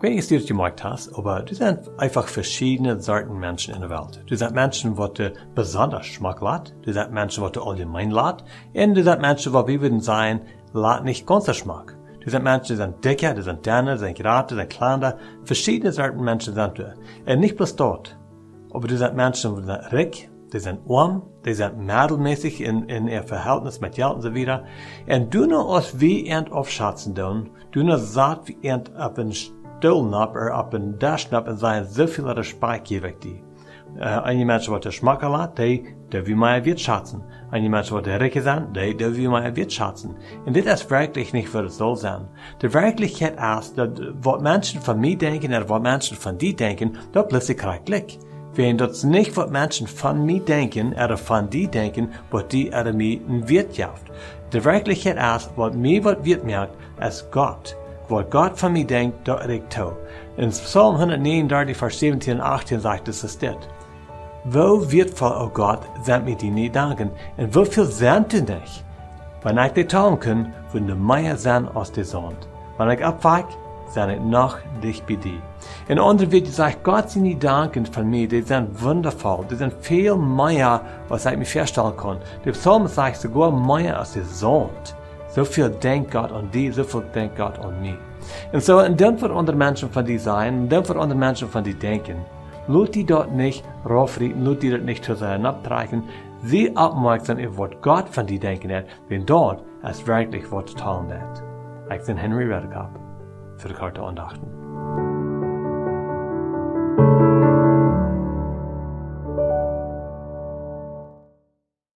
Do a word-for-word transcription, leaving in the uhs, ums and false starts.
Ekj weet nich aus du daut jemoakt hast, oba doa sent eefach veschiedne Sorten Menschen enne Welt. Doa sent Menschen waut du besondasch schmock latst, doa sent Menschen waut du auljemein latst, un doa sent Menschen waut wie wudden sajen, latst nich gaunz soo schmock. Doa sent Menschen, dee sent dikja, dee sent denna, dee sent jrata, dee sent kjlanda. Veschiedne Sorten Menschen sent doa. Un nich bloos daut. Oba doa sent Menschen, dee sent rikj, dee sent oam, dee sent medelmäßig en, en äa Vehältnis met Jelt un soo wieda. Un doano aus wie an aufschazen doonen, doano sat wie an opp een Stool nopp, ooda opp een Desch nopp un sajen, soo väl Respekt jäw ekj die. Äh, eenje Menschen waut doa schmocka latst, dee, dee wie mea wieet schazen. Eenje Menschen waut doa rikja sent, dee, dee wie mea wieet schazen. Un dit es werkjlich nich waut et saul sennen. De Werkjlichkjeit es daut waut Menschen von mie denkjen un waut Menschen von die denkjen, daut blift krakjt jlikj. Wiels daut es nich waut Menschen von mie denkjen ooda von die denkjen, waut die ooda mie een Wieet jeft. De Werkjlichkjeit es, waut mie waut wieet moakt, es Gott. Waut Gott von mie denkjt, daut rikjt too. En Psalm hundatnegenundartich, Varsch säwentieen un achtieen sajcht et dit: Woo wieetvoll, o Gott, sent mie diene Jedanken, un woo väl sent doa nich? Wan ekj dee talen kunn, wudden dee mea sennen aus de Saunt. Wan ekj oppwakj, sie ekj noch dicht bie die. En aundre Wieed jesajcht, Gott siene Jedanken von mie, dee sent wundavoll, dee sent väl mea aus ekj mie väastalen kaun. De Psalmist sajcht soogoa mea aus de Saunt. Soo väl denkjt Gott aun die, soo väl denkjt Gott aun mie. Un soo, un dan waut aundre Menschen von die sajen, un dan waut aundre Menschen von die denkjen, lot die daut nich raufrieten, lot die daut nich too sea nopptrakjen. Sie oppmoakjsom äwa waut Gott von die denkjen deit, wiels daut es werkjlich waut talen deit. Ekj sie Henry Redekop fa de Korte Aundachten.